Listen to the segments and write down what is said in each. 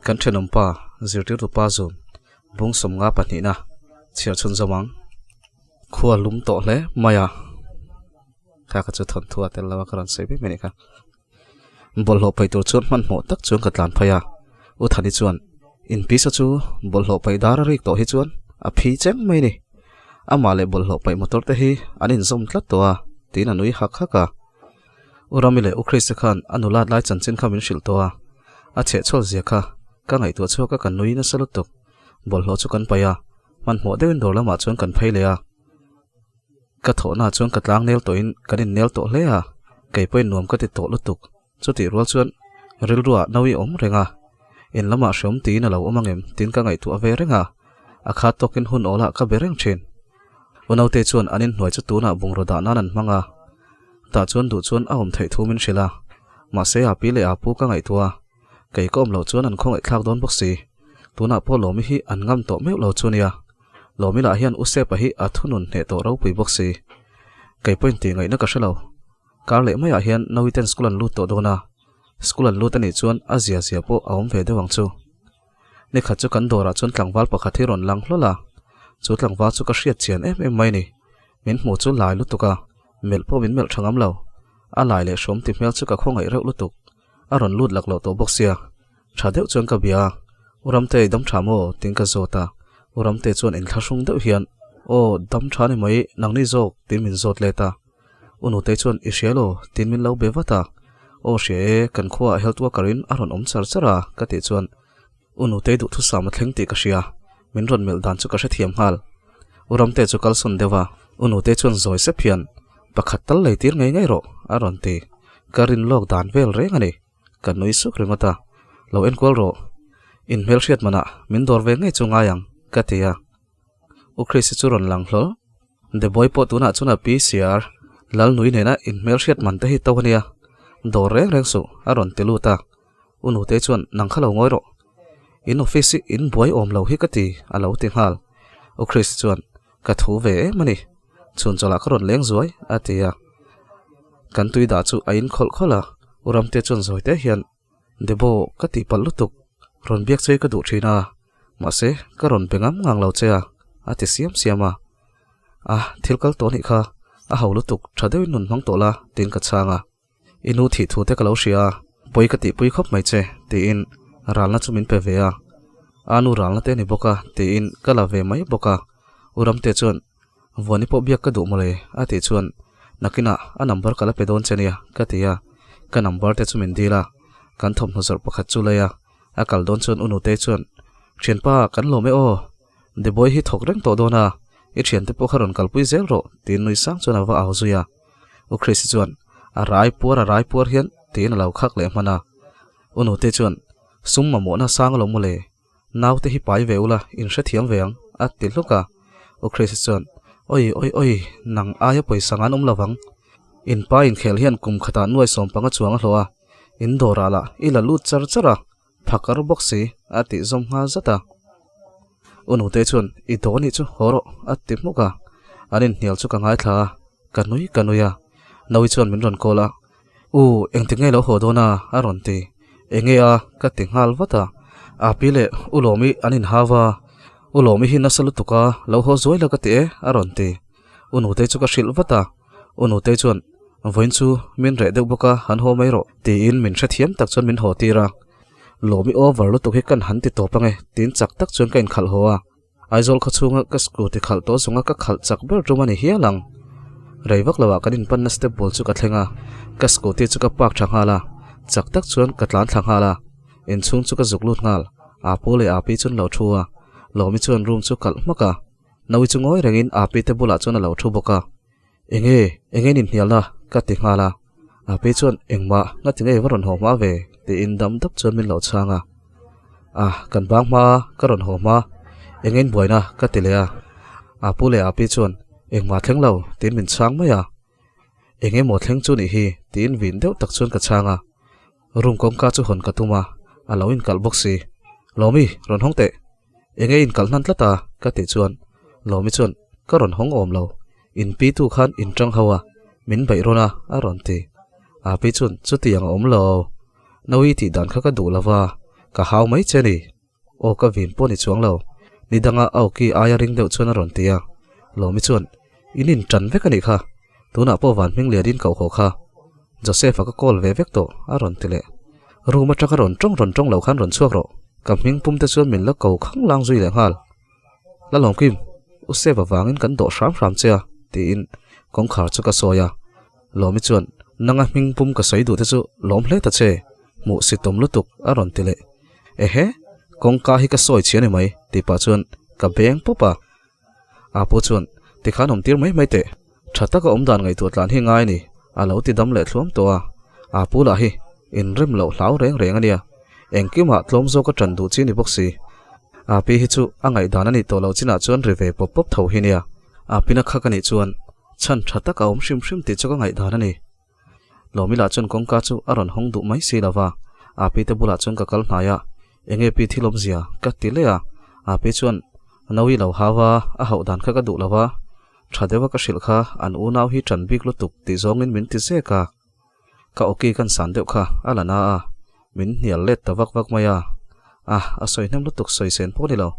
Kan thenawmpa zirtirtu pa zun bung sawmnga pahnihna chhiar chhun zawm ang. Khua lum tawh hle mai a, kha kha chu thawnthu a tel lo a ka rawn sawi mai mai a nih kha. Bawlhhlawh paih tur chuan hmanhmawh tak chuan ka tlan phei a, U Thani chuan inpisa chu bawlhhlawh paih dar a rik tawh hi chuan a phi cheng mai a ni. Amah leh bawlhhlawh paih motor te hi an inzawm tlat tawh a tiin a nui hak hak a. U Rami leh U Christ-a khan a nulat lai chanchin kha min hrilh tawh a, a chhehchhawl zia kha ka ngaihtuah chhuak a ka nui nasa lutuk. Bawlhhlawh chu kan paih a, hmanhmawh deuhin dawr lamah chuan kan phei leh a. Ka thawhnaah chuan ka tlang nel tawhin kan innel tawh hle a, kei pawhin nuam ka ti tawh lutuk. Chutih rual chuan rilruah no i awm reng a, in lamah hreawm tiin a lo awm angem tiin ka ngaihtuah ve reng a, a khat tawkin hun awlah ka be reng thin. Unaute chuan an inhnuai chu tunah bungraw dah nan an hmang a, tah chuan duh chuan a awm theih thu min hrilh a, mahse a pi leh a pu ka ngaihtuah a, kei ka awm loh chuan an khawngaihthlak dawn bawk si. Tunah pawh Lawmi hi an ngam tawh meuh lo chu nia. Lawmila hian U Sepa hi a thunun hneh tawh ropui bawk si. Kei pawhin tih ngaihna ka hre lo. Kar leh maiah hian Nawiten school an lut tawh dawn a, school an lut a nih chuan a zia zia pawh a awm ve deuh ang chu. Nikhat chu kan dawrah chuan tlangval pakhat hi rawn lang hlawl a, chu tlangval chu ka hriat chian em em mai ni. Min hmuh chu lai lutuk a, melh pawh min melh tha ngam lo. A lai leh hrawm ti hmel chu ka khawngaih reuh lutuk. A rawn lut lak loh tawh bawk sia. Tha deuh chuan ka bia a, U Ramte dam tha maw? tiin ka zawt a, U Ramte chuan inthlahrung deuh hian, Aw, dam tha ni mai, nangni zawk, tiin min zawt let a. U Nutei chuan, I hria lo, tiin min lo be vat a. Aw hria e, kan khuaah health worker in a rawn awm char char a, ka tih chuan, U Nutei duhthusam a thleng tih ka hria, min rawn melh dan chu ka hrethiam nghal. U Ramte chu kalsawn deuh a, U Nutei chuan zawi sep hian, Pakhat tal lei tir ngei ngei rawh, a rawn ti. Ka rin lawk dan vel reng a ni. Ka nui suk ringawt a, Lo enkual rawh, in hmelhriat manah min dawr ve ngei chu ngai ang, ka ti a. U Christ-i chu rawn lang hlawl. Deboi pawh tunah chuan a PCR Lalnui nena in hmelhriat man te hi to a nia, dawr reng reng suh, a rawn ti lut a. U Nutei chuan, Nang kha lo ngawi rawh, in office hi in buai awm lo hi ka ti, a lo ti nghal. U Christ chuan, Ka thu ve em a ni, chhun chawlhah ka rawn leng zuai, a ti a. Kan tui dah chu a in khawlh khawlh a, U Ramte chuan zawi te hian, Debo, ka tih palh lutuk, rawn biak che ka duh thin a, mahse, ka rawn be ngam ngang lo che a, a ti siam siam a. A, thil kal tawh anih kha, a ho lutuk, tha deuhin nun hmang tawh la, tiin ka chhang a. I nu thih thu te ka lo hria a, pawi ka tihpui khawp mai che, tiin ralna chu min pe ve a. A nu ralna te a ni bawk a, tiin ka la ve mai bawk a. U Ramte chuan, Vuani pawh biak ka duh mawle, a tih chuan, Nakinah a number ka la pe dawn che nia, ka ti a. Ka number te chu min dil a, kan thawmhnaw zawrh pakhat chu lei a. A kal dawn chuan U Nutei chuan, Thianpa, kan lawm e aw. Deboi hi thawk reng tawh dawn a, i thiante pawh kha rawn kalpui zel rawh, tiin nui sang chuan a va au zui a. U Christ chuan, A rai puar a rai puar hian, tiin a lo khak leh hman a. U Nute chuan, Sum mamawhna sang lo mawle, naute hi pai ve ula, in hrethiam ve ang, a ti hluk a. U Christ chuan, Oi, oi, oi, nang aia pawisa ngan awm lovang. In pa inkhel hian kum khatah nuai sawmpanga chuang a hlawh a, in dawrah lah i la lut char char a, Phakar bawk si, a tih zawm nghal zat a. U Nute chuan, I dawn nih chu haw rawh, a ti hmuk a. An inhnial chu ka ngaithla a, ka nui ka nui a. Naui chuan min rawn call a, U, engtik nge lo haw dawn a? a rawn ti. Enge a? ka ti nghal vat a. Api leh U Lawmi an inhau a, U Lawmi hi nasa lutuk a, lo haw zuai la ka ti e, a rawn ti. U Nutei chu ka hrilh vat a, U Nutei chuan, Vawiin chu min reh deuh bawk a, han haw mai rawh, tiin min hrethiam tak chuan min haw tir a. Lawmi over lutuk hi kan han ti tawp ange, tiin chak tak chuan ka inkhalh haw a. Aizawl khaw chhunga ka scooty khalh tawh zawnga ka khalh chak ber tum a ni hial ang. Rei vak loah kan inpanna step bul chu ka thleng a, ka scooty chu ka park tha nghal a, chak tak chuan ka tlan thla nghal a. Inchhung chu ka zuk lut nghal, Apu leh Api chuan lo thu a, Lawmi chuan room chu kalh hmak a. Naui chu ngawi rengin Api te bulah chuan a lo thu bawk a. Enge, enge nin hnialna? ka ti nghal a. Api chuan engmah nga ti ngei va rawn haw hma ve tiin dam dap chuan min lo chhang a. A, kan bang hma a, ka rawn haw hma. Enge in buaina? ka ti leh a. Apu leh Api chuan engmah thleng lo tiin min chhang mai a. Enge maw thleng chu nih hi tiin vin deuh tak chuan ka chhang a. Room kawngka chu hawn ka tum a, a lo inkalh bawk si. Lawmi, rawn hawng teh. Enge inkalh hnan tlat a? ka tih chuan Lawmi chuan, Ka rawn hawng awm lo. In pi tu khan in tang ho a, min beih rawn a, a rawn ti. Api chuan, Chutiang a awm lo. Naui tih dan kha ka duh lo va, ka hau mai che ni. Aw ka vin pawh ni chuang lo. Ni danga a awki aia ring deuh chuan a rawn ti a. Lawmi chuan, In in tan vek a nih kha. Tunah pawh van hming lian in koh haw kha. Joseph-a ka call ve vek tawh, a rawn ti leh. Room atanga rawn tawng rawn tawng lo khan rawn chhuak rawh. Ka hming pum te chuan min la ko khang lang zui leh nghal. La lawmkim, U Save-a vangin kan dawh hram hram che a, tiin kawngkhar chu ka sawi a. Lawmi chuan, Nanga hming pum ka sawi duh te chu lawm hle ta che, hmuh si tawm lutuk, a rawn ti leh. Ehe, kawngka hi ka sawi chhia ni mai, tih pah chuan ka beng pawp a. Apu chuan, Tikhan awm tir mai mai teh, tha taka awm dan ngaihtuah tlan hi ngai a ni, a lo ti dam leh thluam tawh a. Apu lah hi inrem loh hlau reng reng a nia, engkimah tlawm zawk a tan duh chi ni bawk si. Api hi chu a ngaihdan a nih tawh loh chinah chuan ri ve pawp pawp tho hi nia. Apina kha ka nih chuan chhan tha tak a awm hrim hrim tih chu ka ngaihdan a ni. Lawmila chuan kawngka chu a rawn hawng duh mai si lo va, Api te bulah chuan ka kal hnai a, Enge pi thil awmzia? ka ti leh a, Api chuan, Naui lo hau a, a hauh dan kha ka duh lo va, tha deuha ka hrilh kha an unau hi tan bik lutuk tih zawngin min ti zek a, ka awki kan san deuh kha a la na a, min hnial let ta vak vak mai a, a, a sawi hnem lutuk sawi sen pawh ni lo,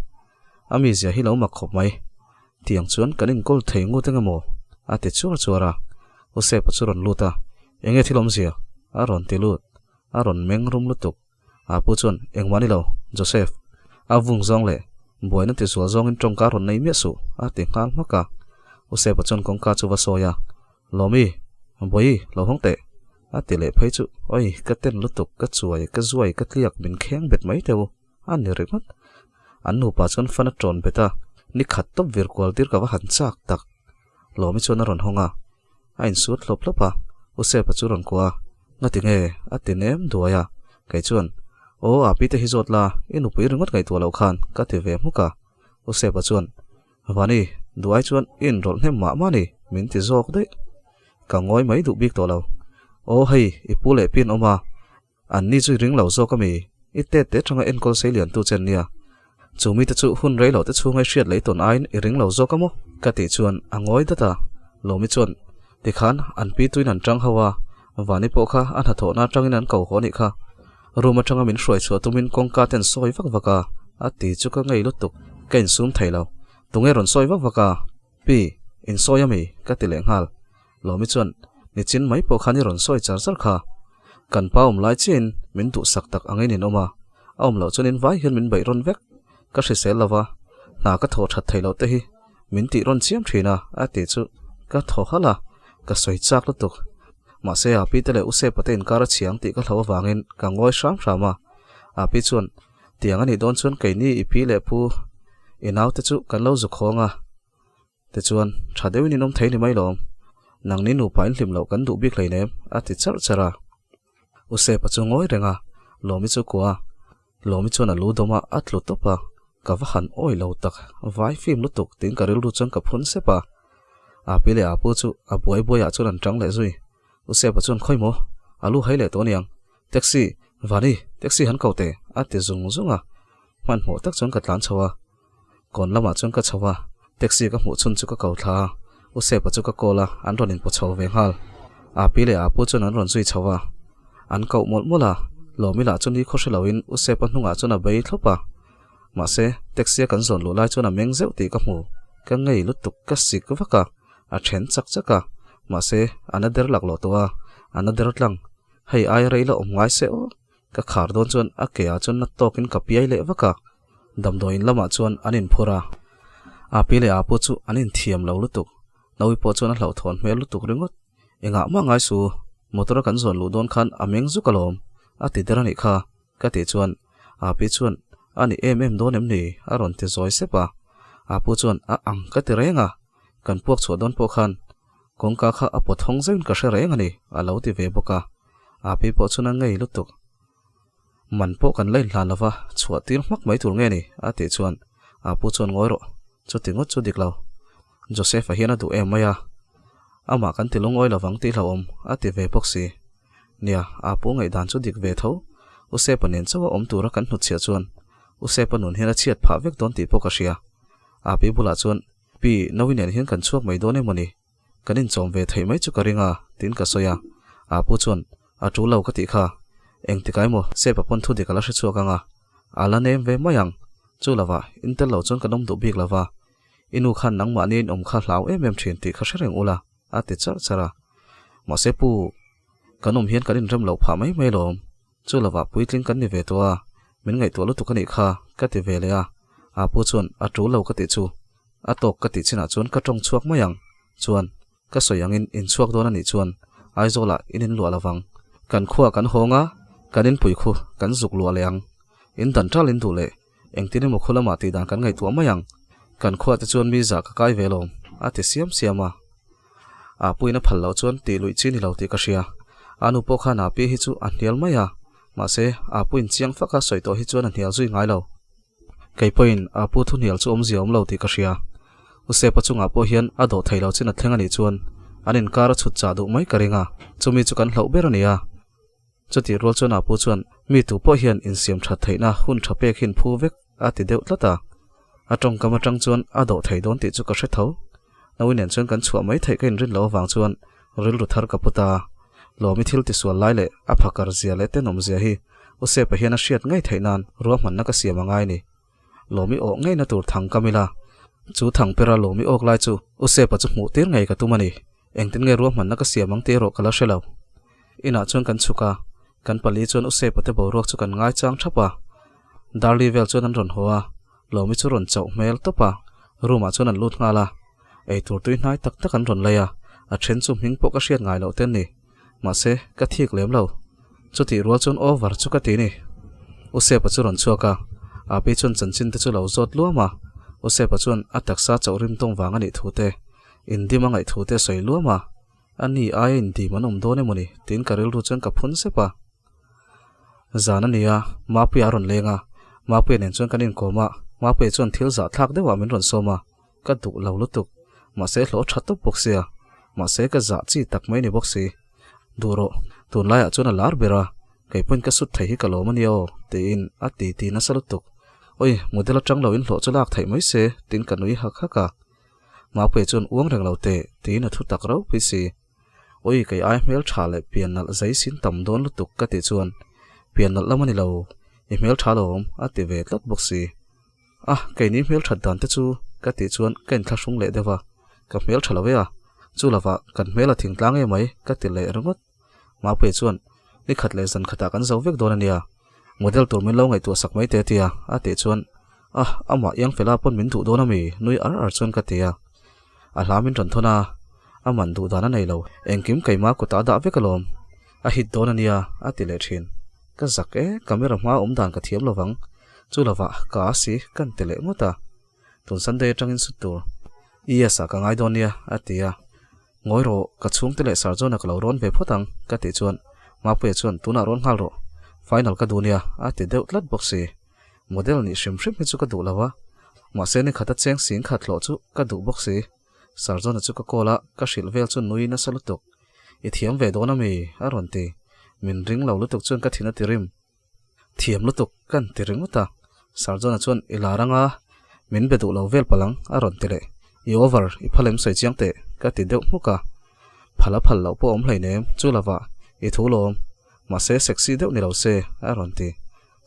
a mizia hi lo mak khawp mai. Tiang chuan kan inkawl thei ngut eng emaw? a ti chuar chuar a. Usepa chu rawn lut a, Enge thil awmzia? a rawn ti lut. A rawn meng rum lutuk. Apu chuan, Engmah ni lo, Joseph. A vung zawng leh buaina ti zual zawngin tawngka rawn nei miah suh, a ti nghal hmak a. Usepa chuan kawngka chu va sawi a, Lawmi, Bawihi, lo hawng teh, a ti leh phei chu, Oi, ka ten lutuk, ka chuai, ka zuai, ka tliak, min kheng bet mai teu. A ni ringawt. An nupa chuan fan a tawn bet a, ni khat tawp vir kual tir ka va han chak tak. Lawmi chuan a rawn hawng a, a insut hlawp hlawp a, U Sepa chu rawn kuah a, Ngati nge? a ti nem duai a, kei chuan, Aw, a pi te hi zawt la, i nupui ringawt ngaihtuah loh khan, ka ti ve hmuk a. U Sepa chuan, Vani, duai chuan i inrawlh hnem mah mah ni, min ti zawk daih. Ka ngawi mai duh bik tawh lo. Aw hei, i pu leh pi an awm a, An ni chu i ring lo zawk a mi? I tet te atanga enkawl sei lian tu che an nia. Chu mite chu hun rei lo te chhunga i hriat lei tawn aiin i ring lo zawk a maw? Ka tih chuan a ngawi dat a. Lawmi chuan, Tikhan an pi tuin an tang ho a, Vani pawh kha a hnathawhna atangin an ko haw anih kha. Room atanga min hruai chhuah tumin kawngka ten sawi vak vak a, a ti chu ka ngei lutuk, ka insum thei lo. Tunge rawn sawi vak vak a? Pi, insawi a mi? Ka ti leh nghal. Lawmi chuan, Nichin mai pawh khan i rawn sawi char char kha. Kan pa awm lai chiahin min duhsak tak angin in awm a, a awm loh chuan in vai hian min beih rawn vek. Ka hrisel lo va, hna ka thaw that thei loh te hi min tih rawn chiam thin a, a ti chu ka thaw halh a, ka sawi chak lutuk. Mahse Api te leh Usepa te inkar a chhiang tih ka hlo avangin ka ngawi hram hram a. Api chuan, Tiang a nih dawn chuan keini i pi leh pu i naute chu kan lo zu khawng a, Tichuan, tha deuhin in awm thei ni mai lawm. Nangni nupa in hlim loh kan duh bik hleinem, a ti charh charh a. U Sepa chu ngawi reng a, Lawmi chu kua a. Lawmi chuan a lu dawm a, a tlu tawp a. Ka va han awi lo tak, vai fim lutuk tiin ka rilru chuan ka phun sep a. Api leh Apu chu a buai buaiah chuan an tang leh zui. U Sepa chuan khawi maw? A lu hai leh tawh aniang. Taxi, Vani, taxi han ko teh, a ti zung zung a. Hmanhmawh tak chuan ka tlan chho a. Kawn lamah chuan ka chho a, taxi ka hmuh chhun chu ka ko thla a, U Sepa chu ka call a, an rawn inpaw chho ve nghal. Api leh Apu chuan an rawn zui chho a, an koh mawlh mawlh a, Lawmi lah chu ni khaw hre loin U Sepa hnungah chuan a bei thlawp a. Mahse, taxi a kan zawn luh lai chuan a meng zeuh tih ka hmu, ka ngei lutuk, ka sik vak a, a then chak chak a, mahse, a na der laklawh tawh a, a na der tlang, hei ai rei la awm ngai se aw, ka khar dawn chuan a ke ah chuan na tawkin ka piai leh vak a. Damdawiin lamah chuan an inphur a, Api leh Apu chu an inthiam lo lutuk. Naui pawh chuan a hlauhthawn hmel lutuk ringawt. Engah mah ngai su, motor a kan zawn luh dawn khan a meng zuk alawm, a ti der a nih kha, ka tih chuan Api chuan a ni em em dawn em ni? a rawn ti zawi sep a. Apu chuan a ang ka ti reng a, kan puak chhuah dawn pawh khan kawngka kha a pawt hawng zeuhin ka hre reng a ni, a lo ti ve bawk a. Api pawh chuan a ngei lutuk. Man pawh kan la inhlan lova, chhuah tir hmak mai tur nge ni? a tih chuan Apu chuan ngawi rawh, chuti ngawt chu dik lo. Joseph-a hian a duh em mai a, amah kan ti lungawi lovang tih hlauhawm a ti ve bawk si. Nia, Apu ngaihdan chu dik ve tho. U Sepa nen chauha awm tura kan hnutchhiah chuan U Sepa nun hian a chhiat phah vek dawn tih pawh ka hria. Api bulah chuan, Pi, Nawi nen hian kan chhuak mai dawn emaw ni? Kan inchawm ve theih mai chu ka ring a, tiin ka sawi a. Apu chuan, A tul lo ka tih kha. Engtikah emaw Sepa pawn thu dik a la hre chhuak ang a, a la nem ve mai ang. Chu lovah, intel lo chuan kan awm duh bik lova. I nu khan nangmahni in awm kha hlau em em thin tih kha hre reng ula, a ti charh charh a. Mahse pu, kan awm hian kan inrem loh phah mai mai lawm. Chu lovah puitling kan ni ve tawh a, min ngaihtuah lutuk a nih kha, ka ti ve leh a. Apu chuan, A tul lo ka tih chu. A tawk ka tih chinah chuan ka tawng chhuak mai ang. Chuan, ka sawi angin in chhuak dawn a nih chuan Aizawlah in inluah lo vang. Kan khuaa kan hawng a, kan inpui khu kan zuk luah leh ang. In dan tal in duh leh engtin emaw khu lamah tih dan kan ngaihtuah mai ang. Kan khuaa te chuan mi zah ka kai ve lawm, a ti siam siam a. A puiin a phal loh chuan tih luih chi ni lo tih ka hria. A nu pawh khan a pi hi chu a hnial mai a, mahse a puiin chiang faka sawi tawh hi chuan a hnial zui ngai lo. Kei pawhin a pu thuhnial chu awmzia awm lo tih ka hria. U Sepa chungah pawh hian a dawh thei lo chin a thleng a nih chuan an inkar a chhut chah duh mai ka ring a, chumi chu kan hlauh ber a ni a. Chutih rual chuan a pu chuan mi tu pawh hian insiam that theihna hun tha pek hin phu vek a ti deuh tlat a. A tawngkam atang chuan a dawh thei dawn tih chu ka hre tho. Nawi nen chuan kan chhuah mai theih ka inrin loh avang chuan rilru thar ka pu ta. Lawmi thil tisual lai leh a phakar zia leh tenawm zia hi U Sepa hian a hriat ngei theih nan ruahmanna ka siam a ngai ni. Lawmi awh ngeina tur thang ka mil a, chu thang pera Lawmi awk lai chu U Sepa chu hmuh tir ngei ka tum a ni. Engtin nge ruahmanna ka siam ang tih erawh ka la hre lo. Inah chuan kan chhuk a, kan pali chuan U Sepa te boruak chu kan ngaichang thap a. Darli vel chuan an rawn haw a, Lawmi chu rawn chauh hmel tawp a, room ah chuan an lut nghal a. Eitur tui hnai tak tak an rawn lei a, a then chu hming pawh ka hriat ngai loh te an ni. Mahse, ka thik lem lo. Chutih rual chuan over chu ka ti ni. U Sepa chu rawn chhuak a, Api chuan chanchin te chu lo zawt luam a. U Sepa chuan a taksa chauh rim tawng vang a nih thu te, indim a ngaih thu te a sawi luam a. A ni aia indim an awm dawn emaw ni tiin ka rilru chuan ka phun sep a. Zan a ni a, Mapuia a rawn leng a, Mapuia nen chuan kan inkawm a, Mapuia chuan thil zah thlak deuhah min rawn sawm a, ka duh lo lutuk, mahse hlawh tha tawp bawk sia, mahse ka zah chi tak mai ni bawk si. Duh rawh, tunlaiah chuan a lar ber a, kei pawhin ka sut thei hi ka lawm a nia aw, tiin a ti ti nasa lutuk. Oi, model atang lo in hlawh chu lak theih mai se, tiin ka nui hak hak a. Mapuia chuan uang reng lo teh, tiin a thu tak ropui si. Oi kei ai hmel tha leh pian nalh zai sin tam dawn lutuk ka tih chuan pian nalh lam a ni lo, i hmel tha lo awm a ti ve tlat bawk si. A, keini hmel that dan te chu ka tih chuan ka inthlahrung leh deuh a, ka hmel tha lo e a, chu lovah kan hmel a thing tlang emai ka ti leh ringawt. Mapuia chuan ni khat leh zan khatah kan zo vek dawn a nia, model tur min lo ngaihtuah sak mai te a ti a, a tih chuan a, amah Iangfela pawn min duh dawn a mi nui ar ar chuan ka ti a. A hla min rawn thawn a, a man duh dan a nei lo. Engkim keimah kutah a dah vek alawm. A hit dawn a nia, a ti leh thin. Ka zak e, camera hmaa awm dan ka thiam lo vang. Chu lovah ka a si kan ti leh ngawt a. Tun Sunday atangin sut tur. Yes ah ka ngai dawn nia, a ti a. Ngawi rawh, ka chhungte leh Sir John-a ka lo rawn ve phawt ang, ka tih chuan Mapuia chuan tunah rawn nghal rawh, final ka duh nia, a ti deuh tlat bawk si. Model nih hrim hrim hi chu ka duh lo a, mahse ni khata cheng sing khat hlawh chu ka duh bawk si. Sir John-a chu ka call a, ka hrilh vel chu nui nasa lutuk. I thiam ve dawn ami? a rawn ti. Min ring lo lutuk chuan ka thin a ti rim. Thiam lutuk kan ti ringawt a, Sir John-a chuan i lar anga min be duh lo vel palh ang a rawn ti leh. I over, i phal em sawi chiang teh ka ti deuh hmuk a. Phal a phal loh pawh awm hleinem, chu lovah i thu lawm, mahse sexy deuh ni lo se a rawn ti.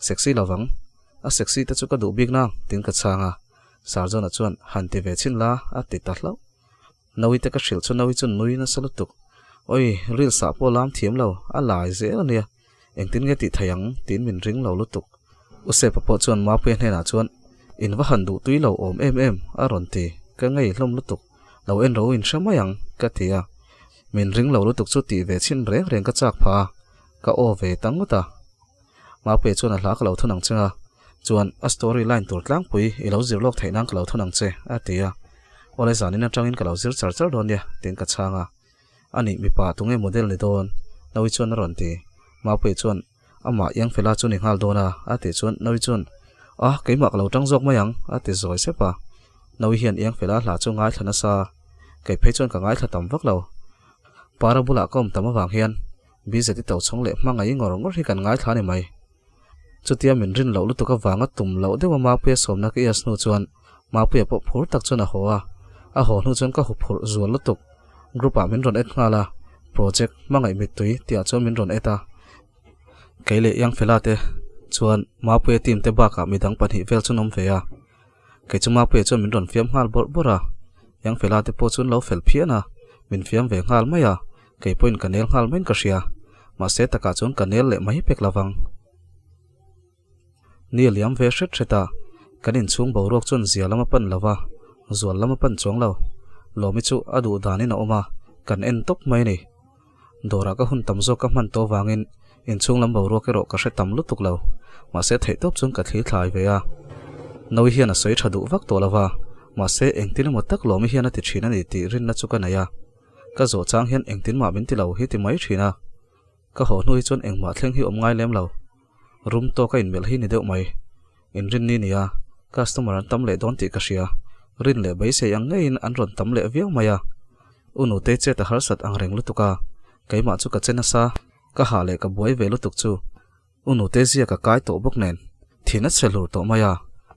Sexy lovang, a sexy te chu ka duh bik nang tiin ka chhang a. Sir John-a chuan han ti ve chhin la a ti ta hlauh. Nawi te ka hrilh chu Nawi chu nui nasa lutuk. Oi, reels ah pawh lam thiam lo, a lai zel a nia. Engtin nge tih theih ang tiin min ring lo lutuk. U Sepa pawh chuan Mapuia hnenah chuan, In va han duh tui lo awm em em, a rawn ti. Ka ngei hlawm lutuk. Lo en ro in hre mai ang, ka ti a. Min ring lo lutuk chu tih ve chhin reng reng ka chak phah a, ka aw ve ta ngawt a. Mapuia chuan a hla ka lo thun ang che a, chuan a story line tur tlangpui i lo zir lawk theih nan ka lo thun ang che, a ti a. Awle zanin atangin ka lo zir char char dawn nia, tiin ka chhang a. Anih mipa tunge model ni dawn? Nawi chuan a rawn ti. Mapuia chuan amah Iangfela chu ni nghal dawn a, a tih chuan Nawi chuan A, keimah ka lo tang zawk mai ang, a ti zawi sep a. Nawi hian Iangfela hla chu ngaithla nasa, kei phei chuan ka ngaithla tam vak lo. Para bulah ka awm tam avang hian. BZ i tochhawng leh hmangaih ngawr ngawr hi kan ngaithla a ni mai. Chutia min rin loh lutuk avanga tum loh deuha Mapuia sawmna ka ias hnu chuan Mapuia pawh phur tak chuan a haw a, a haw hnu chuan ka huphurh zual lutuk. Group ah min rawn add nghal a, Project hmangaih mittui tih ah chuan min rawn add a. Kei leh Iangfela te chuan Mapuia team te bakah midang pahnih vel chu an awm ve a. Kei chu Mapuia chuan min rawn fiam nghal bawrh bawrh a, Iangfela te pawh chu an lo fel phian a, min fiam ve nghal mai a, kei pawhin ka nel nghal maiin ka hria. Mahse takah chuan ka nel leh mai pek lovang. Ni a liam ve hret hret a, kan inchhung boruak chuan zia lam a pan lo va, zual lam a pan chuang lo. Lawmi chu a duh danin a awm a, kan en tawp mai a ni. Dawrah ka hun tam zawk ka hman tawh avangin inchhung lam boruak erawh ka hre tam lutuk lo. Mahse theih tawp chuan ka thli thlai ve a. Nawi hian a sawi tha duh vak tawh lo va, mahse engtin emaw tak Lawmi hian a ti thin a ni tih rinna chu ka nei a. Ka zawh chang hian engtin mah min ti lo hi ti mai thin a. Ka haw hnu hi chuan engmah thleng hi awm ngai lem lo. Room tawk a inmelh hi ni deuh mai. Inrinni nia, customer an tam leh dawn tih ka hria. Rin leh beisei ang ngeiin an rawn tam leh viau mai a. U Nutei chet a harsat ang reng lutuk a, keimah chu ka che nasa, ka hah leh ka buai ve lutuk chu. U Nutei zia ka kai tawh bawk nen, thin a chhe hlur tawh mai a.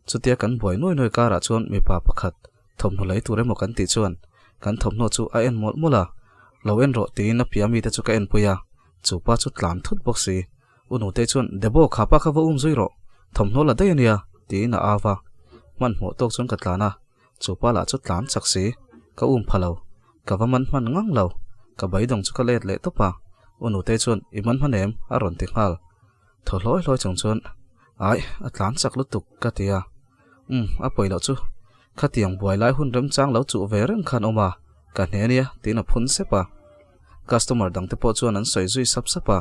Chutia kan buai nuai nuai karah chuan mipa pakhat thawmhnaw lei tur emaw kan tih chuan kan thawmhnaw chu a en mawlh mawlh a, lo en rawh tiin a pia mite chu ka enpui a, chu pa chu tlan thut bawk si. U Nutei chuan, Debo, kha pa kha va um zui rawh, thawmhnaw la daih a nia, tiin a au a. Hmanhmawh tawk chuan ka tlan a, chu pa lah chu tlan chak si, ka um pha lo, ka va man hman ngang lo, ka beidawng chu ka let leh tawp a. U Nutei chuan, I man hman em? a rawn ti nghal. Thaw hlawi hlawi chung chuan, Aih, a tlan chak lutuk, ka ti a. Umm, a pawi loh chu. Khatiang buai lai hun remchang lo chuh ve reng khan awm a, ka hne nia, tiin a phun sep a. Customer dangte pawh chuan an sawi zui sap sap a,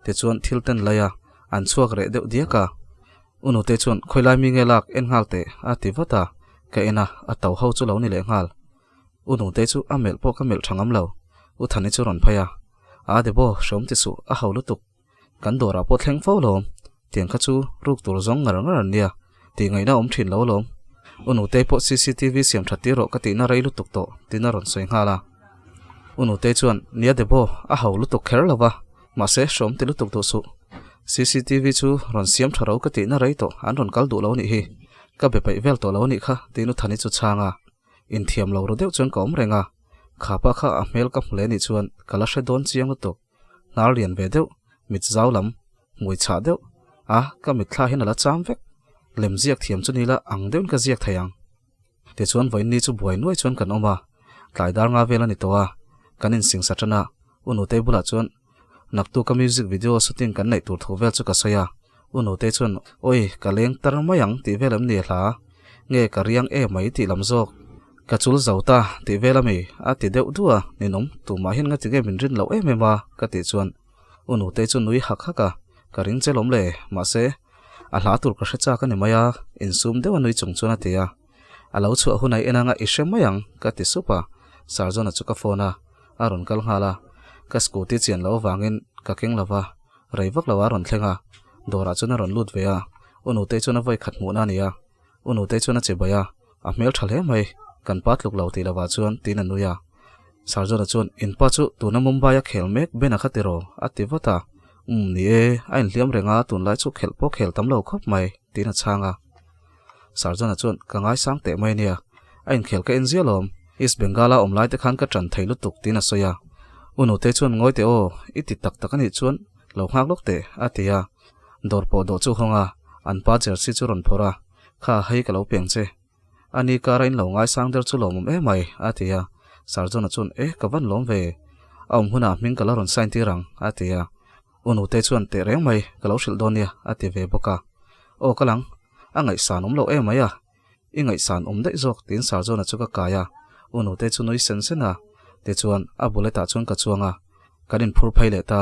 tichuan thil ten lai a, an chhuak reh deuh diak a. U Nute chuan, Khawilai mi nge lak, en nghal teh, a ti vat a, ka en a, a to ho chu lo ni leh nghal. U Nute chu a melh pawh ka melh tha ngam lo, U Thani chu rawn phei a, A Debo, hreawm ti suh, a ho lutuk. Kan dawrah pawh thleng fo alawm, tiang kha chu ruk tur zawng ngar ngar an nia, tih ngaihna awm thin lo alawm. U Nutei pawh cctv siam that tir rawh ka tihna rei lutuk tawh tiin a rawn sawi nghal a. U Nutei chuan, Nia Debo, a ho lutuk kher lo va, mahse hrawm ti lutuk duh suh. Cctv chu rawn siam tha ro ka tihna rei tawh, an rawn kal duh lo nih hi, ka be peih vel tawh lo anih kha tiin U Thani chu chhang a. Inthiam lo ru deuh chuan ka awm reng a, khapa kha a hmel ka hmu leh nih chuan ka la hre dawn chiang lutuk. Hnar lian ve deuh, mit zau lam, hmui chhah deuh, a, ka mitthla hian a la cham vek. Lem ziak thiam chu nila ang deuhin ka ziak thei ang. Tichuan vawiinni chu buai nuai chuan kan awm a, tlai dar nga vel a ni tawh a, kan insingsa tan a, U Nutei bulah chuan naktuka music video shooting kan neih tur thu vel chu ka sawi a, U Nutei chuan Awi, ka leng tar mai ang tih vel em ni hla? Nge ka riang e mai tih lam zawk? Ka chul zo ta tih vel ami? A ti deuh duh a, ninawm, tumah hian ngati nge min rin loh em em a? Ka tih chuan U Nutei chu nui hak hak a, ka ring che lawm le, mahse a hla tur ka hre chak a ni mai a, insum deuh a nui chung chuan a ti a. A lo chhuah hunah i en anga i hre mai ang, ka ti sup a, Sarjona chu ka phone a, a rawn kal nghal a, ka scooty chian loh avangin ka keng lo va, rei vak lo a rawn thleng a, dawrah chuan a rawn lut ve a, U Nutei chuan a vawi khat hmuhna a ni a, U Nutei chuan a che bai a, a hmel tha hle mai, kan pa tluk lo tih lovah chuan tiin a nui a. Sarjona chuan, In pa chu tuna Mumbai a khel mek Ben a kha tiraw? a ti vat a. Umm ni e, a inhliam reng a, tunlai chu khelh pawh khel tam lo khawp mai, tiin a chhang a. Sarjona chuan, Ka ngaisang teh mai nia, a inkhel ka en zial awm, East Bengal-a awm lai te khan ka ṭan thei lutuk, tiin a sawi a. U Nutei chuan, Ngawi teh aw, i ti tak tak a nih chuan lo nghak lawk teh, a ti a. Dawr pawh dawh chu hawng a, an pa jersey chu rawn phawrh a, Kha, hei ka lo peng che. A ni kara in lo ngaisang der chu lawmawm em mai, a ti a. Sarjona chuan, Eh, ka van lawm ve. A awm hunah hming ka la rawn sign tir ang, a ti a. U Nutei chuan, Teh reng mai, ka lo hrilh dawn nia, a ti ve bawk a. Aw ka lang, a ngaihsan awm loh em mai a. I ngaihsan awm daih zawk, tiin Sarjona chu ka kai a. U Nutei chu nui sen sen a. Tichuan, a bullet-ah chuan ka chuang a. Kan inphur phei leh ta.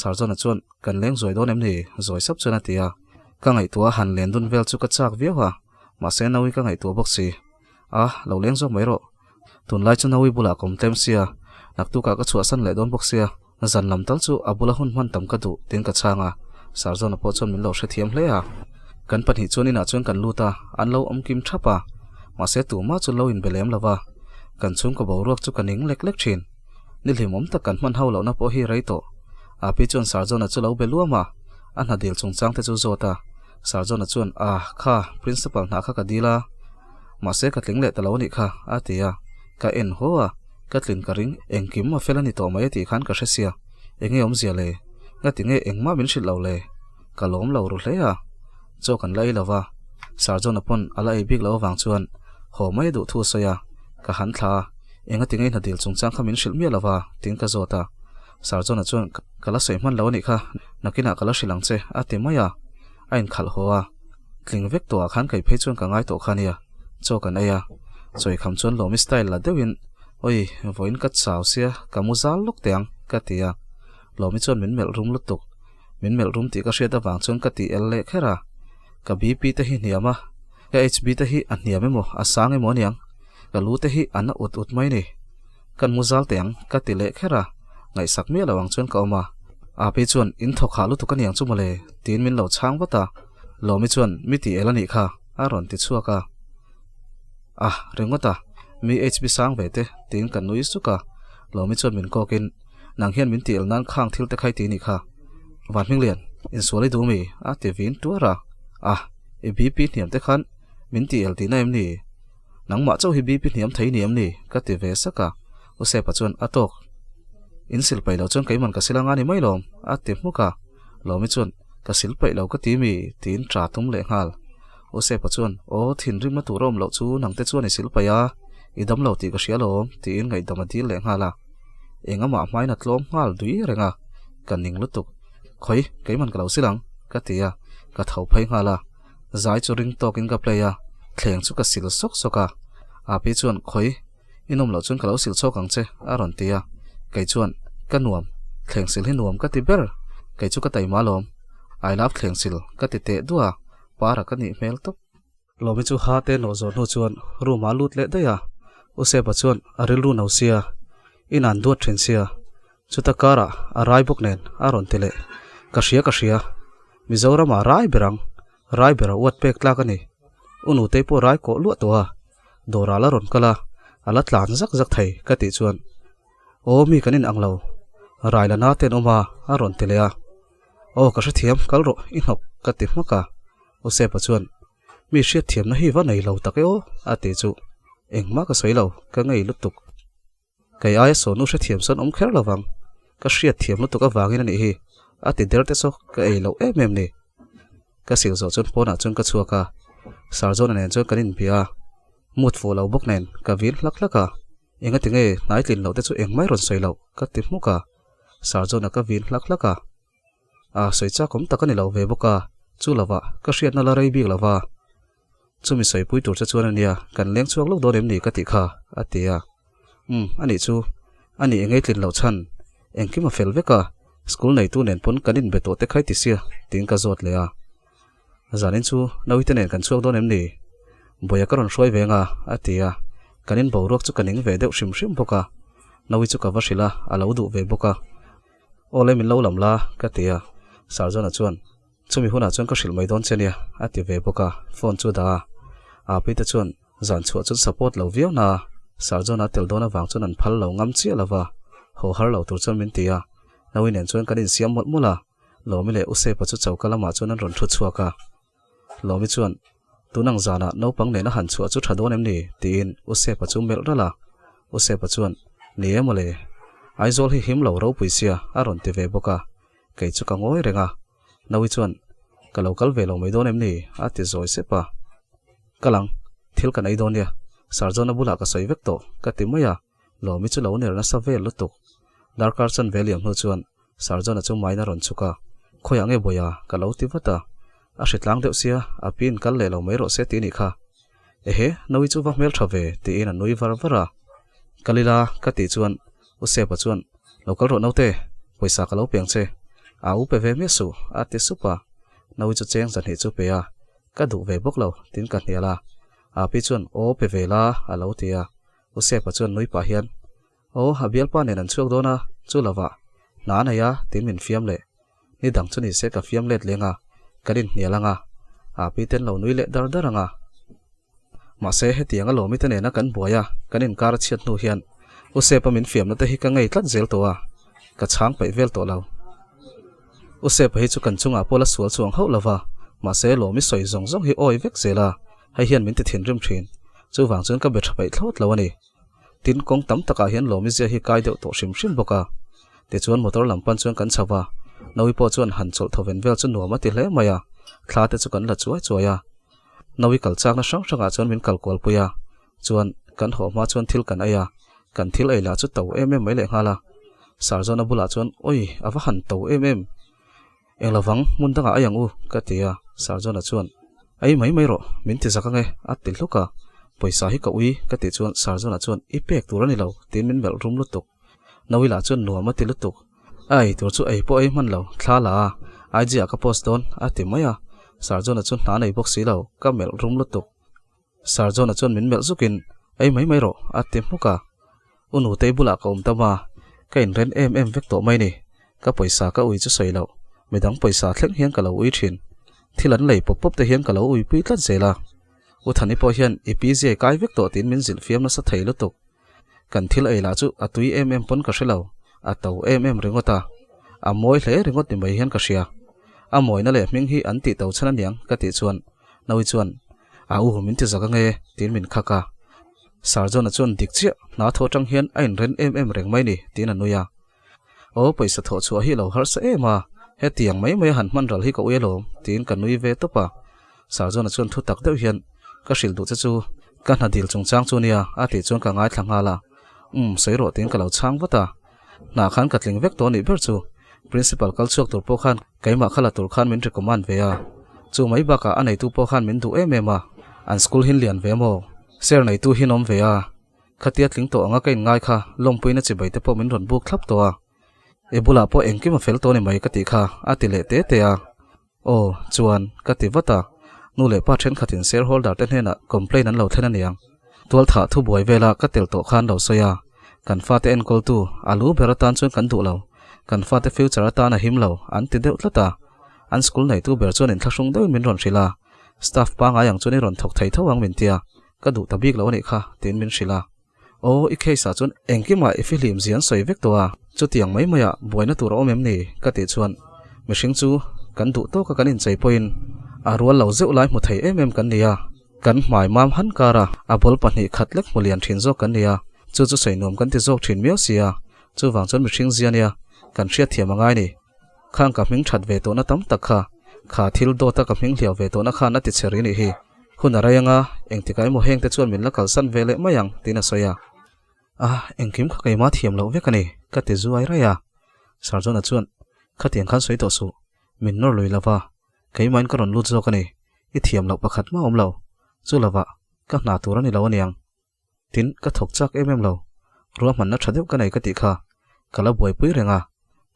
Sarjona chuan, Kan leng zuai dawn em ni? Zawi sap chuan a ti a. Ka ngaihtuah a han len dun vel chu ka chak viau a, mahse Naui ka ngaihtuah bawk si. A, lo leng zawk mai rawh. Tunlai chu Naui bulah ka awm tlem sia, naktukah ka chhuahsan leh dawn bawk sia, zan lam tal chu a bula hun hman tam ka duh tiin ka chhang a. Sarjona pawh chuan min lo hrethiam hle a. Kan pahnih chuan inah chuan kan lut a, an lo awm kim thap a. Mahse tumah chu lo inbe lem lo va, kan chhungkaw boruak chu ka ning lek lek thin. Ni hlimawm tak kan hman ho lohna pawh hi rei tawh. Api chuan Sarjona chu lo be luam a, a hna dil chungchang te chu zawt a. Sarjona chuan, Ah, kha, Principal hna kha ka dil a, mahse ka tling leh ta lo anih kha, a ti a. Ka en haw a, ka tlin ka ring, engkim a fel a ni tawh mai a tih khan ka hre sia. Enge awmzia le? Ngati nge engmah min hrilh lo le? Ka lawm lo ru hle a. Chaw kan la ei lo va, Sarjona pawn a la ei bik loh avang chuan haw mai a duh thu a sawi a, ka han thla a, engati nge hna dil chungchang kha min hrilh miah lo va, tiin ka zawt a. Sarjona chuan, Ka la sawi hman lo a nih kha, nakinah ka la hrilh ang che, a ti mai a, a inkhalh haw a. Tling vek tawhah khan kei phei chuan ka ngai tawh kha nia, chaw kan ei a. Chawi kham chuan Lawmi style la deuhin, Awi, vawiin ka chau sia, ka mu zal lawk teh ang, ka ti a. Lawmi chuan min melh rum lutuk. Min melh rum tih ka hriat avang chuan ka tih el leh kher a. Ka BP te hi hniam a, ka HB te hi a hniam emaw a sang emaw aniang. Ka lu te hi a na ut ut mai ni. Kan mu zal teh ang ka ti leh kher a, ngaihsak miah lo ang chuan ka awm a. Api chuan in thawk hah lutuk aniang chu mawle tiin min lo chhang vat a. Lawmi chuan mi tih el anih kha a rawn ti chhuak a. Ah ringawt a, mi HB sang ve te tiin ka nui suk a. Lawmi chuan min kawkin Nang hian min tih el nan khang thil te khai ti nih kha. Van Hminglian, insual i duh mi? a ti vin tuar a. Ah, i BP hniam te khan min tih el tihna em ni? Nangmah chauh hi BP hniam thei ni em ni? ka ti ve sak a. U Sepa chuan a tawk. In sil paih loh chuan keiman ka sil anga ni mai lawm, a ti hmuk a. Lawmi chuan, Ka sil paih lo ka ti mi? tiin tra tum leh nghal. U Sepa chuan, Aw, thinrimna tur a awm loh chu nangte chuan i sil paih a, i dam lo tih ka hria lawm, tiin ngaihdam a dil leh nghal a. Engamah hmain a tlawm nghal dui reng a, ka ning lutuk. Khawi, keiman ka lo sil ang, ka ti a, ka tho phei nghal a. Zai chu ring tawkin ka play a, thleng chu ka sil sawk sawk a. Api chuan, Khawi, i nawm loh chuan ka lo sil chhawk ang che, a rawn ti a. Kei chuan, Ka nuam, thleng sil hi nuam ka ti ber, kei chu ka taima alawm. I love thleng sil, ka ti teh duah a, para ka nih hmel tawp. Lawmi chu ha te nawh zawh hnu chuan room ah a lut leh daih a, U Seba chuan a rilru no sia, in an duat thin sia, chuta karah a rai bawk nen a rawn ti leh, Ka hria ka hria, Mizoram ah rai ber ang, rai ber a uat pek tlak a ni, U Nutei pawh rai kawh luah tawh a, dawrah la rawn kal a, a la tlan zak zak thei ka tih chuan, Aw mi kan inang lo, rai la na te an awm a a rawn ti leh a, Aw ka hrethiam kal rawh i hnawk ka ti hmak a. U Sepa chuan, Mi hriatthiamna hi va nei lo tak e aw, a ti chu. Engmah ka sawi lo, ka ngei lutuk. Kei aia sawnu hrethiam sawn awm kher lovang, ka hriatthiam lutuk avangin a nih hi, a ti der te chu ka ei loh em em ni. Ka sil zawh chuan pawnah chuan ka chhuak a, Sarjona nen chuan kan inbia a, mut fuh lo bawk nen ka vin hlak hlak a, engati nge hnai tlin loh te chu engmah rawn sawi loh ka ti hmuk a, Sarjona ka vin hlak hlak a. A sawi chak awm tak a ni lo ve bawk a, chu lovah ka hriatna la rei bik lo va. Chumi sawipui tur che chuan a nia, kan leng chhuak lawk dawn em ni ka tih kha, a ti a. Umm, a nih chu, a nih engei tlin loh chhan, engkim a fel vek a, school neitu nen pawn kan inbe tawh te khai ti sia, tiin ka zawt leh a. Zanin chu Nauite nen kan chhuak dawn em ni? Bawia ka rawn hruai ve anga, a ti a. Kan in boruak chu ka ning ve deuh hrim hrim bawk a. Naui chu ka va hrilh a, a lo duh ve bawk a. Aw le min lo lam la, ka ti a. Sarjona chuan, Chumi hunah chuan ka hrilh mai dawn che nia, a ti ve bawk a, phone chu dah a. Aapi te chuan zan chhuah chuan support lo viau na a, Sarjona a tel dawn avang chuan an phal lo ngam chiah lo va, haw har lo tur chuan min ti a. Naui nen chuan kan insiam mawlh mawlh a, Lawmi leh Usepa chu choka lamah chuan an rawn thu chhuak a. Lawmi chuan, Tunang zanah naupang nena han chhuah chu tha dawn em ni? tiin Usepa chu melh ralh a. Usepa chuan, Ni e mawle. Aizawl hi him lo ropui sia a rawn ti ve bawk a. Kei chu ka ngawi reng a. Naui chuan, Ka lo kal ve lo mai dawn em ni? a ti zawi sep a. Kal ang, thil kan ei dawn nia. Sarjona bulah ka sawi vek tawh, ka ti mai a. Lawmi chu lo ner nasa vel lutuk. Darkar chan ve liam hnu chuan Sarjona chu main a rawn chhuk a, Khawiah nge Bawia? ka lo ti vat a. A hritlang deuh sia, a piin kal leh lo mai rawh se ti nih kha. Ehe, Naui chu va hmel tha ve, tiin a nui var var a. Kal ila, ka tih chuan U Sepa chuan, Lo kal rawh naute, pawisa ka lo peng che. A u pe ve miah suh, a ti sup a. Naui chu cheng zahnih chu pe a, Ka duh ve bawk lo, tiin ka hnial a. Api chuan, Aw pe ve la, a lo ti a. U Sepa chuan nui pah hian, Aw, a bialpa nen an chhuak dawn a, chu lovah, hna a nei a, tiin min fiam leh. Ni dang chu ni se ka fiam let leng a, kan inhnial ang a, Api ten lo nui leh dar dar ang a. Mahse, hetiang a lawmi te nena kan buai a, kan inkar a chhiat hnu hian U Sepa min fiamna te hi ka ngei tlat zel tawh a, ka chhang peih vel tawh lo. U Sepa hi chu kan chungah pawh la sual chuang hauh lo va, mahse lawmi sawi zawng zawng hi awi vek zel a, hei hian min ti thinrim thin. Chuvang chuan ka be tha peih thlawt lo a ni. Tin, kawng tam takah hian lawmi zia hi kai deuh tawh hrim hrim bawk a. Tichuan motor lam pan chuan kan chho va, Nawi pawh chuan han chawlh thaw ven vel chu nuam a ti hle mai a, thla te chu kan la chuai chuai a. Nawi kal chakna hrang hrangah chuan min kal kual pui a, chuan kan haw hma chuan thil kan ei a, kan thil ei lah chu to em em mai leh nghal a. Sarzawna bulah chuan, Awi, a va han to em em! Eng lovang, hmun dangah ei ang u, ka ti a, Sarzawna chuan, Ei mai mai rawh, min ti zak ange, a ti hluk a. Pawisa hi ka ui, ka tih chuan Sarzawna chuan, I pek tur a ni lo, tiin min melh rum lutuk. Nawilah chuan nuam a ti lutuk. A ei tur chu ei pawh ei hman lo, thla la a, IG ah ka post dawn, a ti mai a. Sarzawna chu hna nei bawk si lo, ka melh rum lutuk. Sarjona chuan min melh zukin, Ei mai mai rawh, a ti hmuk a. U Nutei bulah ka awm tam a, ka inren em em vek tawh mai ni. Ka pawisa ka ui chu sawi loh, midang pawisa thleng hian ka lo ui thin. Thil an lei pawp pawp te hian ka lo uipui tlat zel a. U Thani pawh hian i pi ziai kai vek tawh tiin min zilh fiam nasa thei lutuk. Kan thil ei lah chu a tui em em pawn ka hre lo, a to em em ringawt a. A mawi hle ringawt ni mai hian ka hria. A mawina leh hming hi an tih to chhan aniang ka tih chuan Nawi chuan, A u, min ti zak ange, tiin min khak a. Sarjona chuan dik chiah, hna thaw atang hian a inren em em reng mai ni, tiin a nui a. Aw, pawisa thawh chhuah hi a lo harsa em a, hetiang mai mai a han hman ral hi ka ui alawm, tiin ka nui ve tawp a. Sarjona chuan thu tak deuh hian, Ka hrilh duh che chu, ka hna dil chungchang chu nia, a tih chuan ka ngaithla nghal a. Umm, sawi rawh tiin ka lo chhang vat a. Hna khan ka tling vek tawh nih ber chu, Principal kal chhuak tur pawh khan keimah kha la tur khan min recommend ve a. Chu mai bakah a neitu pawh khan min duh em em a, an school hin lian ve maw? Share neitu hin awm ve a. Khatia tling tawh anga ka inngai kha lawmpuina chibai te pawh min rawn buk thlap tawh a. I bulah pawh engkim a fel tawh ni mai ka tih kha a ti leh te te a. Aw, chuan, ka ti vat a. Nu leh pa thenkhatin shareholder te hnenah complaint an lo thlen aniang. Tualthah thubuai vela ka tel tawh khan lo sawi a. Kan fate enkawltu a lu ber atan chuan kan duh lo. Kan fate future atan a him lo, an ti deuh tlat a. An school neitu ber chuan inthlahrung deuhin min rawn hrilh a. Staff pangngai ang chuan i rawn thawk thei tho ang min ti a. Ka duh ta bik lo anih kha, tiin min hrilh a. Aw, i case ah chuan engkimah i fihlim zia an sawi vek tawh a, chutiang mai maiah buaina tur a awm em ni? ka tih chuan mihring chu kan duh tawka kan inchei pawhin a rual lo zeuh lai hmu thei em em kan ni a, kan hmai mam han kar a, a ball pahnih khat lek hmu lian thin zawk kan ni a, chu chu sawi nuam kan ti zawk thin miau si a, chuvang chuan mihring zia nia kan hriatthiam a ngai ni. Khang ka hming that ve tawhna tam tak kha, kha thil dawta ka hming hliau ve tawhna khan a ti che ri nih hi. Hun a rei anga, engtikah emaw hengte chuan min la kalsan ve leh mai ang, tiin a sawi a. A, engkim kha keimah thiam loh vek a ni, ka ti zuai raih a. Sarjona chuan, Khatiang khan sawi tawh suh, min nawr lui lova, keimahin ka rawn lut zawk a ni, i thiam loh pakhat mah awm lo, chu lovah, ka hna tur a ni lo aniang. Tin, ka thawk chak em em lo. Ruahmanna tha deuh ka nei ka tih kha. Ka la buaipui reng a.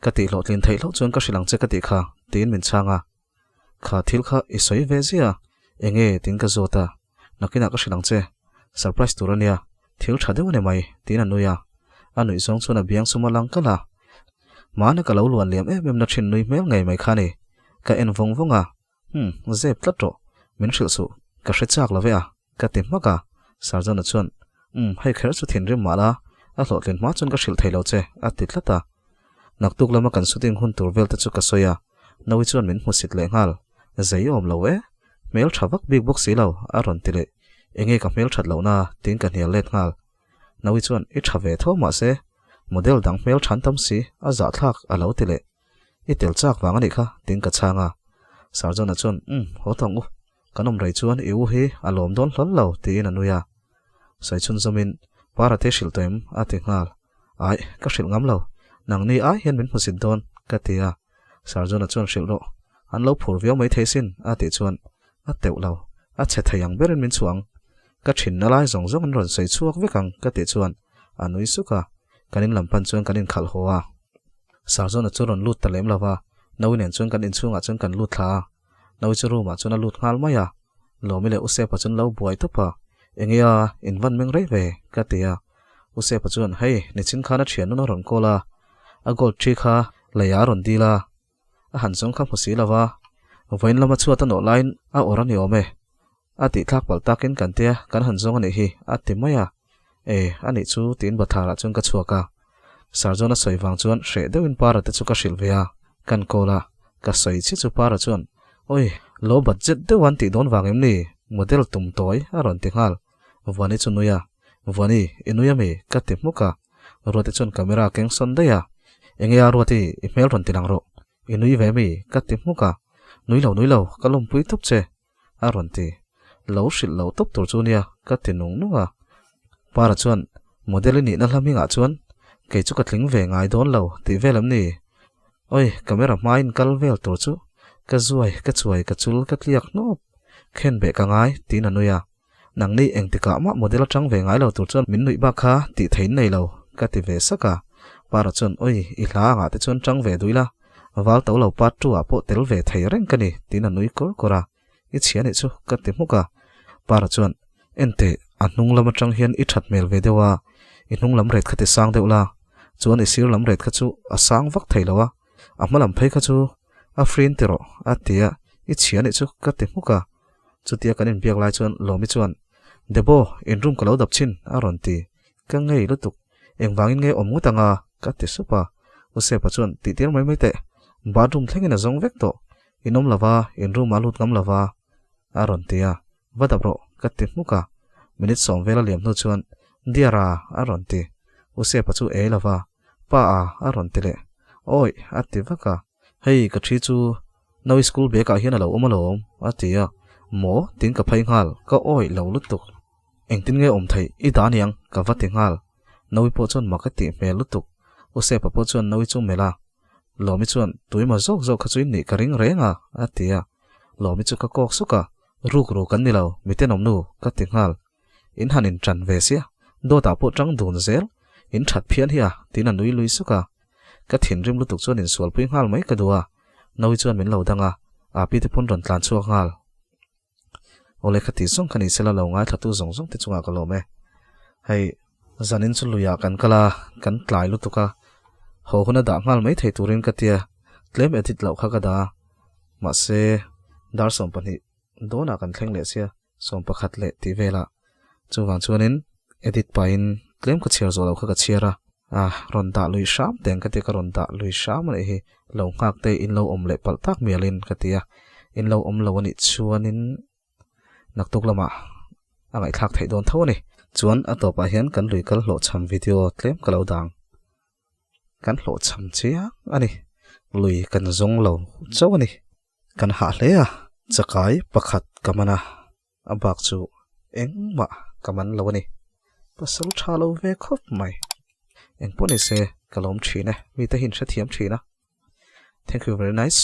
Ka tih hlawhtlin theih hlauh chuan ka hrilh ang che ka tih kha, tiin min chhang a. Kha thil kha i sawi ve zia, enge tiin ka zawt a. Nakinah ka hrilh ang che. Surprise tur a nia, thil tha deuh a ni mai, tiin a nui a. A nuih zawng chuan a biang sum a lang kalh a. Mahna ka lo luan liam em em na thin nui hmel ngei mai kha a ni. Ka en vawng vawng a. Umm, zep tlat rawh, min hrilh suh, ka hre chak lo ve a, ka ti hmak a. Sarjana chuan, Umm, hei kher chu thinrim mah la, a hlawhtlin hma chuan ka hrilh thei lo che, a ti tlat a. Naktuk lama kan shooting hun tur vel te chu ka sawi a, Nawi chuan min hmusit leh nghal, Zei awm lo e, hmel tha vak bik bawk si lo, a rawn ti leh, Enge ka hmel that lohna, tiin ka hnial let nghal. Nawi chuan, I tha ve tho mahse, model dang hmel than tam si, a zahthlak, a lo ti leh. I tel chak vang a nih kha, tiin ka chhang a. Sarjona chuan, Umm, haw tawng u. Kan awm rei chuan i u hi a lawm dawn hlawl lo, tiin a nui a. Sawi chhun zawmin, Para te hrilh tawh em? a ti nghal. Aih, ka hrilh ngam lo. Nangni ai hian min hmusit dawn, ka ti a. Sarjona chuan hrilh rawh. An lo phur viau mai thei sin, a tih chuan, A teuh lo. A chhe thei ang berin min chhuah ang. Ka thinna lai zawng zawng an rawn sawi chhuak vek ang, ka tih chuan a nui suk a. Kan in lam pan chuan kan inkhalh haw a. Sarzawna chu rawn lut ta lem lo va, Nawi nen chuan kan inchhungah chuan kan lut thla a. Nawi chu room ah chuan a lut nghal mai a. Lawmi leh Usepa chuan lo buai tawp a, Enge a, in van meng rei ve, ka ti a. Usepa chuan, Hei, nichin khan a thian nun a rawn call a, a gold tree kha leiah a rawn dil a, a han zawng kha hmu si lo va, vawiin lama chhuat a nawh laiin a awrh a ni awm e. A tih thlak palh takin kan tia kan han zawng a nih hi, a ti mai a. E, a nih chu tiin batharah chuan ka chhuak a. Sarjona sawi vang chuan hreh deuhin para te chu ka hrilh ve a, kan call a. Ka sawi chiah chu Para chuan, Oi, low budget deuh an tih dawn vang em ni? Model tum tawi a rawn ti nghal. Vuani chu nui a, Vuani, i nui ami? Ka ti hmuk a. Ruati chuan camera a keng sawn daih a, Enge a Ruati, i hmel rawn ti lang rawh. I nui ve mi? Ka ti hmuk a. Nui lo, nui lo, ka lawmpui tawp che. A rawn ti. Lo hrilh lo tawp tur chu nia, ka ti nung nung a. Para chuan, Model i nihna hla hmingah chuan kei chu ka tling ve ngai dawn lo tih vel em ni? Oi, camera hmain kal vel tur chu ka zuai, ka chuai, ka chul, ka tliak hnawp. Khen beh ka ngai, tiin a nui a. Nangni engtikah mah model atang ve ngai lo tur chuan min nuih bak kha tih thein nei lo, ka ti ve sak a. Para chuan, Oi, i hla angah te chuan tang ve dui la, val to lo part two ah pawh tel ve thei reng ka ni, tiin a nui kawr kawr a. I chhia nih chu, ka ti hmuk a. Para chuan, Enteh, a hnung lam atang hian i that hmel ve deuh a, i hnung lam ret kha ti sang deuh la, chuan i sir lam ret kha chu a sang vak thei lo a, a hma lam phei kha chu a frin ti rawh, a ti a, i chhia nih chu, ka ti hmuk a. Chutia kan inbiak lai chuan Lawmi chuan, Debo, in room ka lo dap chhin, a rawn ti. Ka ngei lutuk. Engvangin nge awm ngawt anga? ka ti sup a. U Sepa chuan, Tihtir mai mai teh. Bathroom thlengin a zawng vek tawh. In awm lova, in room ah lut ngam lova, a rawn ti a. Va dap rawh, ka ti hmuk a. Minute sawm vel a liam hnu chuan, Diara, a rawn ti. U Sepa chu ei lova, Pa a, a rawn ti leh. Awi, a ti vak a. Hei, ka thi chu Nawi school bag ah hian a lo awm alawm, a ti a. Maw? Tiin ka phei nghal, ka awih lo lutuk. Engtin nge awm theih? I dah aniang, ka va ti nghal. Nawi pawh chuan mak a tih hmel lutuk. U Sepa pawh chuan Nawi chu melh a. Lawmi chuan, Tuima zawk zawk kha chu in nih ka ring reng a, a ti a. Lawmi chu ka kawk suk a, Ruk ruk an ni lo, miten awm nu, ka ti nghal. In han in ṭan ve sia, dawtah pawh ṭang dun zel, in ṭhat phian hi a, tiin a nui lui suk a. Ka thinrim lutuk chuan insualpui nghal mai ka duh a, Nawi chuan min lo dang a, Api te pawn rawn tlan chhuak nghal. Awle kha ti zawng kha ni sela lo ngaithlatu zawng zawng te chungah ka lawm e. Hei, zanin chu luiah kan kal a, kan tlai lutuk a, haw hun a dah nghal mai thei turin ka tia, tlem edit loh kha ka dah a, mahse dar 12 dawnah kan thleng leh sia, 11 leh tih velah. Chuvang chuanin edit pahin tlem ka chhiar zawh loh kha ka chhiar a, a rawn dah lui hram teng ka ti a, ka rawn dah lui hram a nih hi, lo nghak te in lo awm leh palh tak mialin ka ti a, in lo awm lo a nih chuanin naktuk lamah a ngaihthlak theih dawn tho a ni. Chuan a tawpah hian kan lui kal hlawhchham video tlem ka lo dang. Kan hlawhchham chiang a ni, lui kan zawng lo chauh a ni. Kan hah hle a, chakai pakhat ka man a. A bak chu engmah ka man lo a ni. Pasal tha lo ve khawp mai. Engpawh ni se ka lawm thin e, mite hi in hrethiam thin a. Thank you very nice.